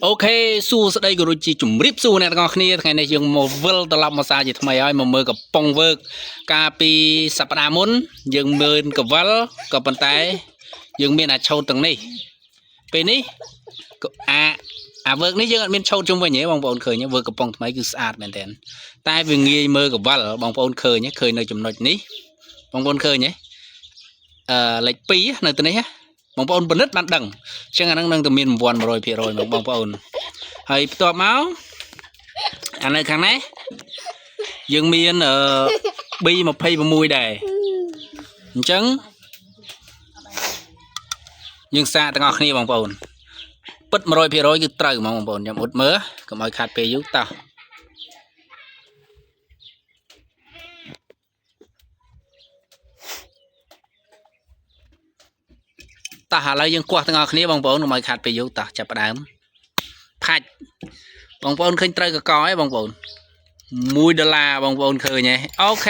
OK សួស្តីក៏ដូចជាជំរាបសួរអ្នកទាំងអស់គ្នាថ្ងៃនេះយើងមកវិលត្រឡប់មកសារជាថ្មីហើយមកមើលកំប៉ុងវើកកាលពីសប្តាហ៍មុនយើងមើលកវលក៏ប៉ុន្តែយើងមានអាឆោតទាំងនេះពេលនេះក៏អាអាវើកនេះយើងអត់មានឆោតជុំវិញទេបងប្អូនឃើញទេវើកកំប៉ុងថ្មីគឺស្អាតមែនទែនតែវាងាយមើលកវលបងប្អូនឃើញទេឃើញនៅចំណុចនេះបងប្អូនឃើញទេអឺលេខ2នៅទីនេះណាបងប្អូនពិនិត្យបានដឹងអញ្ចឹងអាហ្នឹងនឹងតែមានរង្វាន់100%មកបងប្អូន ហើយបន្ទាប់មកអានៅខាងនេះយើងមានអឺ B26 ដែរអញ្ចឹងយើងសាកទាំងអស់គ្នាបងប្អូនពិត100%គឺត្រូវហ្មងបងប្អូនខ្ញុំអ៊ុតមើលកុំឲ្យខាត់ពេលយូរតោះតោះឥឡូវយើងគោះទាំងអស់គ្នាបងប្អូនកុំឲ្យខាត់ពេលយូរតោះចាប់ផ្ដើមផាច់បងប្អូនឃើញត្រូវកកឯងបងប្អូន1ដុល្លារបងប្អូនឃើញទេ OK.